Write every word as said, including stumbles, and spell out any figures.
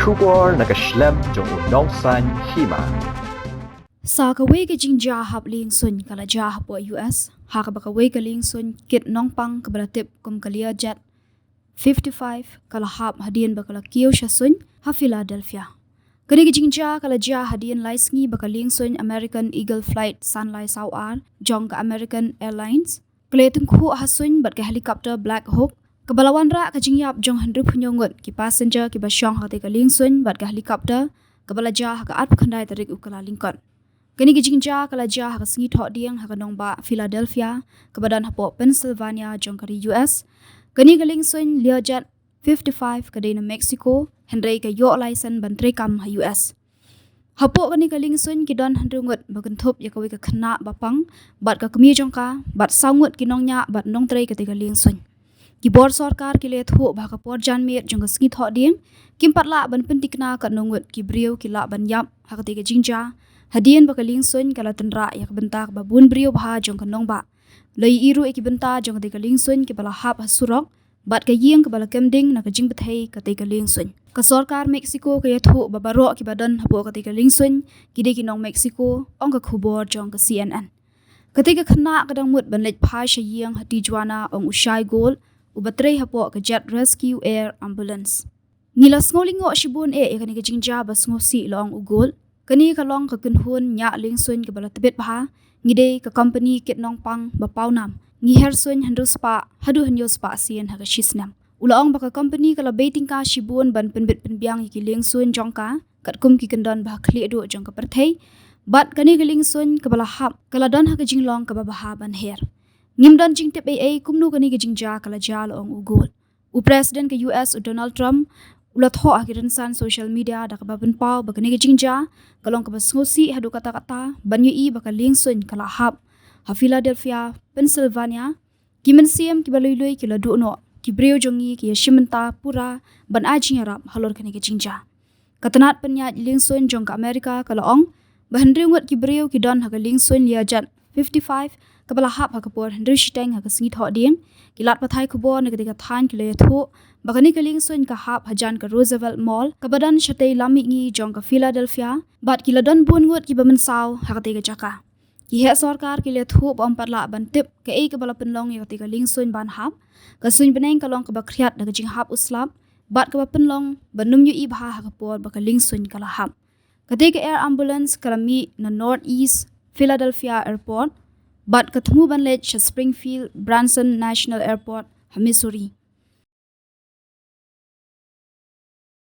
Khubor na ka shlem jong u nongsaiñ hima. Sa kawei ka jingjia hap lieng suiñ ka la jia hapoh U S, ha kaba kawei ka lieng suiñ kit nongpang kaba la tip kum ka Learjet fifty-five ka la hap hadien ba ka la kiew sha suiñ ha Philadelphia. Kane ka jingjia ka la jia hadien lai sngi ba ka lieng suiñ American Eagle Flight san lai saw ar jong ka American Airlines ka la ïatyngkhuh ha suiñ bad ka helicopter Black Hawk, kaba la wanrah ka jingïap jong hynriewphew ngut ki passenger kiba shong ha katei ka lieng suiñ bad ka helicopter, kaba la jia ha ka arphew khyndai tarik u Kyllalyngkot. Kane ka jingjia ka la jia ha ka sngi Thohdieng ha ka nongbah Philadelphia, kaba don hapoh Pennsylvania jong ka ri U S. Kane ka lieng suiñ Learjet fifty-five ka dei na Mexico, hynrei ka ïoh license ban treikam ha U S. Hapoh kane ka lieng suiñ ki don hynriew ngut ba kynthup ïa kawei ka khynnah ba pang bad ka kmie jong ka, bad saw ngut ki nongñiah bad nongtrei katei ka lieng suiñ. Ki bor sorkar ki la ïathuh ba ha ka por janmiet jong ka sngi Thohdieng kim pat lah ban pynthikna katno ngut ki briew ki lah ban ïap ha katei ka jingjia, hadien ba ka lieng suiñ ka la tynrah ïa ka bynta kaba bun briew bha jong ka nongbah. La ïohi ruh ïa ki bynta jong katei ka lieng suiñ kiba la hap ha surok bad ka ïing kaba la kem ding na ka jingbthei katei ka lieng suiñ. Ka sorkar Mexico ka ïathuh ba baroh kiba don hapoh katei ka lieng suiñ ki dei ki nong Mexico, ong ka khubor jong ka C N N. Katei ka khynnah ka dang mut ban leit phai sha ïing ha Tijuana, ong u Shai Gold, uba trei hapoh ka Jet Rescue Air Ambulance. Ngi la sngew lyngngoh shibun eh ïa kane ka jingjia ba sngewsih, la ong u Gold. Kane ka long ka kynhun ñiah lieng suiñ kaba la tbit bha. Ngi dei ka company kit nongpang ba pawnam. Ngi her suiñ hynriew spah haduh hynñiew spah sien ha ka shi snem. U la ong ba ka company ka la bei tyngka shibun ban pynbit pynbiang ïa ki lieng suiñ jong ka katkum ki kyndon ba ha khlieh duh jong ka pyrthei. Bad kane ka lieng suiñ kaba la hap ka la don ha ka jinglong kaba bha ban her. Ngim don jingtip ei ei kumno kane ka jingjia ka la jia, la ong u Gold. U President ka U S u Donald Trump u la thoh ha ki rynsan social media da kaba pynpaw ba kane ka jingjia ka long kaba sngewsih haduh katta katta ban ïohi ba ka lieng suiñ ka la hap ha Philadelphia, Pennsylvania. Ki mynsiem kiba lui lui ki la duh noh, ki briew jong ngi ki ïashim bynta pura ban ai jingïarap halor kane ka jingjia. Ka tnat pynïaid lieng suiñ jong ka America ka la ong ba hynriew ngut ki briew ki don ha ka lieng suiñ Learjet fifty-five kaba la hap ha ka por hynriew shiteng ha ka sngi Thohdieng. Ki lad pathai khubor na katei ka thaiñ ki la ïathuh ba kane ka lieng suiñ ka hap hajan ka Roosevelt Mall kaba don shatei lam mihngi jong ka Philadelphia, bad ki la don bun ngut kiba mynsaw ha katei ka jaka. Ki heh sorkar ki la ïathuh ba ym pat lah ban tip kaei kaba la pynlong ïa katei ka lieng suiñ ban hap. Ka suiñ bneng ka long kaba khriat da ka jinghap u slap bad kaba pynlong ban ym ïohi bha ha ka por ba ka lieng suiñ ka la hap. Katei ka air ambulance ka la mih na Northeast Philadelphia Airport bad ka thmu ban leit sha Springfield Branson National Airport ha Missouri.